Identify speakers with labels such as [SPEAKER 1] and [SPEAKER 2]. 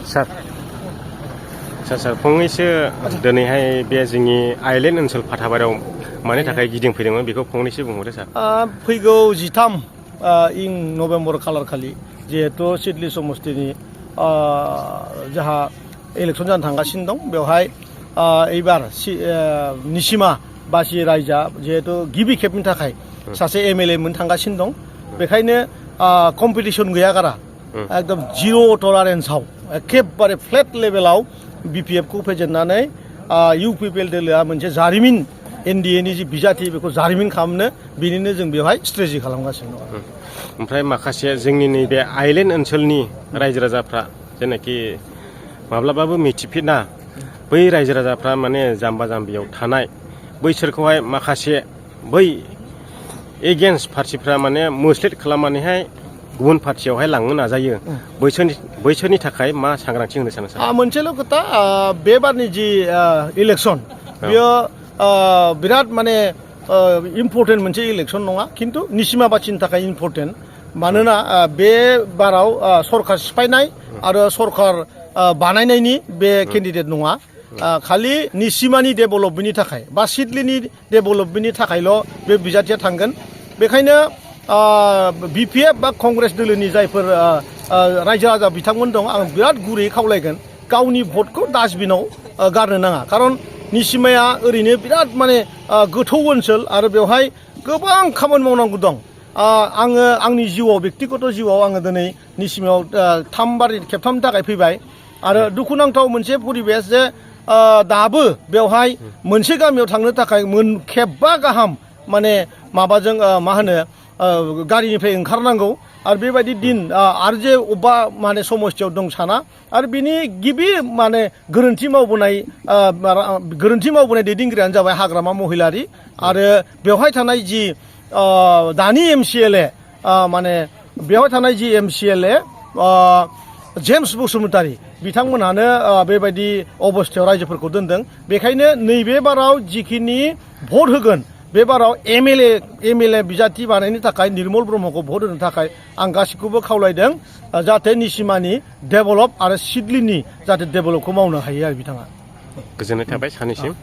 [SPEAKER 1] सार फंनैसो दिनैहाय बे जोंनि आइलेण्ड ओनसोल फाथाबारियाव मानि थाखाय गिदिंफैदोंमोन बेखौ फंनैसो बुंहरदो सार।
[SPEAKER 2] फैगौ 13 इं नभेम्बर खालार खालि जिहेतु सिडली समस्तिनि जोंहा इलेक्सन जानो थांगासिनो दं बेवहाय एबार निसिमा बासि रायजा जिहेतु गिबि खेबनि थाखाय सासे एमएलए मोन थांगासिनो दं बेखायनो कम्पिटिशन गैया गारा एकदम जिरो टलारेन्सआव एखेबारे फ्लेट लेभेलाव बिपिएफ खौ फेजेननानै इउपिपिएल दोलोआ मोनसे जारिमिन एनडिए नि जि बिजाथि बेखौ जारिमिन खालामनो बिनिनो जों बेवहाय स्ट्रेटेजि खालामगासिनो दं।
[SPEAKER 1] ओमफ्राय माखासे जोंनि नैबे आइलेण्ड ओनसोलनि रायजो राजाफ्रा जेनाखि माब्लाबाबो मिथिफेरा बै रायजो राजाफ्रा माने जाम्बा जाम्बियाव थानाय बैसोरखौहाय माखासे बै एगेन्स्ट पार्टिफ्रा माने मोस्लेट खालामनानैहाय गुबुन पार्टियावहाय लांनो नाजायो बैसोरनि थाखाय मा सांग्रांथि होनो सानो सार?
[SPEAKER 2] मोनसेल' खोथा बे बारनि जि इलेक्सन बेयो बिराद माने इम्पर्टेन्ट मोनसे इलेक्सन नङा खिन्थु निसिमा बासिनि थाखाय इम्पर्टेन्ट मानोना बे बाराव सरकार सिफायनाय आरो सरकार बानायनायनि बे केन्डिडेट नङा खालि निसिमानि डेभेलपमेन्टनि थाखाय बा सिडलीनि डेभेलपमेन्टनि थाखायल' बे बिजाथिया थांगोन बेखायनो बिपिएफ बा कंग्रेस दोलोनि जायफोर रायजो राजा बिथांमोन दं आं बिराद गुरैयै खावलायगोन गावनि भटखौ डास्टबिनाव गारनो नाङा खारन निसिमाया ओरैनो बिराद माने गोथौ ओनसोल आरो बेवहाय गोबां खामानि मावनांगौ दं आङो आंनि जिउआव बेक्तिगत जिउआव आङो दिनै निसिमायाव खेबथामनि थाखाय फैबाय आरो दुखुनांथाव मोनसे परिबेस जे दाबो बेवहाय मोनसे गामियाव थांनो थाखाय खेबबा गाहाम माने माबाजों मा होनो गारिनिफ्राय ओंखारनांगौ आरो बेबायदि दिन आरो जे अबेबा माने समस्थियाव दं साना आरो बिनि गिबि माने गोरोन्थि मावबोनाय दैदेनगिरियानो जाबाय हाग्रामा महिलारि आरो बेवहाय थानाय जि दानि एमसिएलए माने बेवहाय थानाय जि एमसिएलए जेम्स बसुमतारी बिथांमोनहानो बेबायदि अबस्थायाव रायजोफोरखौ दोनदों बेखायनो नैबे बाराव जिखिनि भट होगोन बे बाराव एमएलए बिजाथि बानायनो थाखाय निर्मल ब्रह्मखौ भट होनो थाखाय आं गासैखौबो खावलायदों जाहाथे निसिमानि डेभेलप आरो सिडलीनि जाहाथे डेभेलपखौ मावनो हायो आरो बिथाङा।
[SPEAKER 1] गोजोननाय थाबाय सानैसिम।